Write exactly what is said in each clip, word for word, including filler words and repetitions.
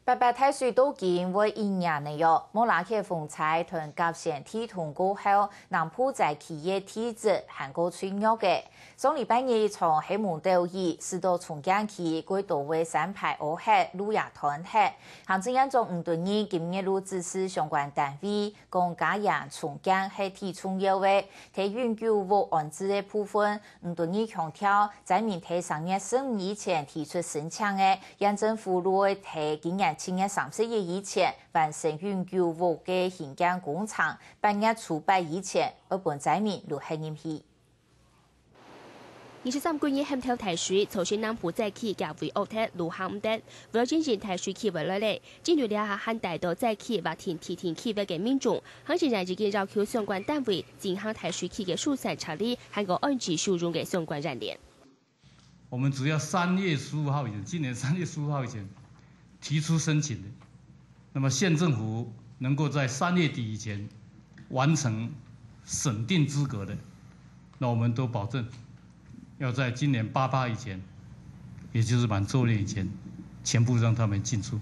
八八大水到今會一年了喲，無拉開風災同甲線地動過後，南部災區个地質還過脆弱个。上禮拜日長黑毛豆雨，使到重建區過多个山排凹忒、路也斷忒。行政院長吳敦義今日就指示相關單位，講加嚴重建係最重要个，在永久屋安置个部分，吳敦義強調， 災民在三月十五以前提出申請个，縣政府就會在今年七月三十一以前完成永久屋个興建工程，八月初八以前愛分災民入歇入去。二十三區域陷透大水，造成南部災區較為惡忒，路行毋得。為了因應大水氣會來咧，針對這下還戴到災區劃定特定區域个民眾，行政院已經要求相關單位進行大水區个疏散撤離，還有安置收容个相關演練。 我們只要三月十五號以前，今年三月十五號以前提出申請的，那麼縣政府能夠在三月底以前完成審定資格的，那我們都保證要在今年八八以前，也就是滿週年以前，全部讓他們進出。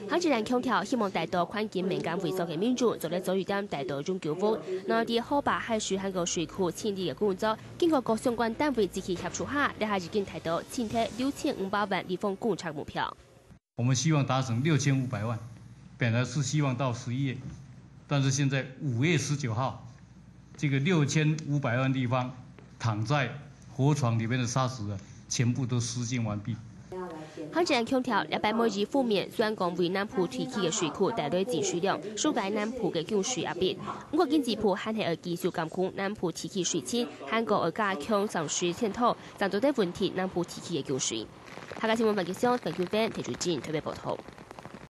行政院強調，希望戴到環境敏感位所个民眾，做得早一點戴到永久屋。那在河壩、海水還有水庫清理个工作，經過各相關單位積極協助下，這下已經達到清忒六千五百萬立方公尺目標。我們希望達成六千五百萬，本來是希望到十一月，但是現在五月十九號，這個六千五百萬立方躺在河床裡面的沙石啊，全部都疏浚完畢。 行政院強調，這擺梅雨鋒面雖然講為南部地區个水庫帶來淨水量，紓解南部个供水壓力。毋過經濟部還係愛繼續監控南部地區水情，還過愛加強省水檢討，正做得穩定南部地區个供水。客家新聞黃吉祥、范九芬、田主進特別報導。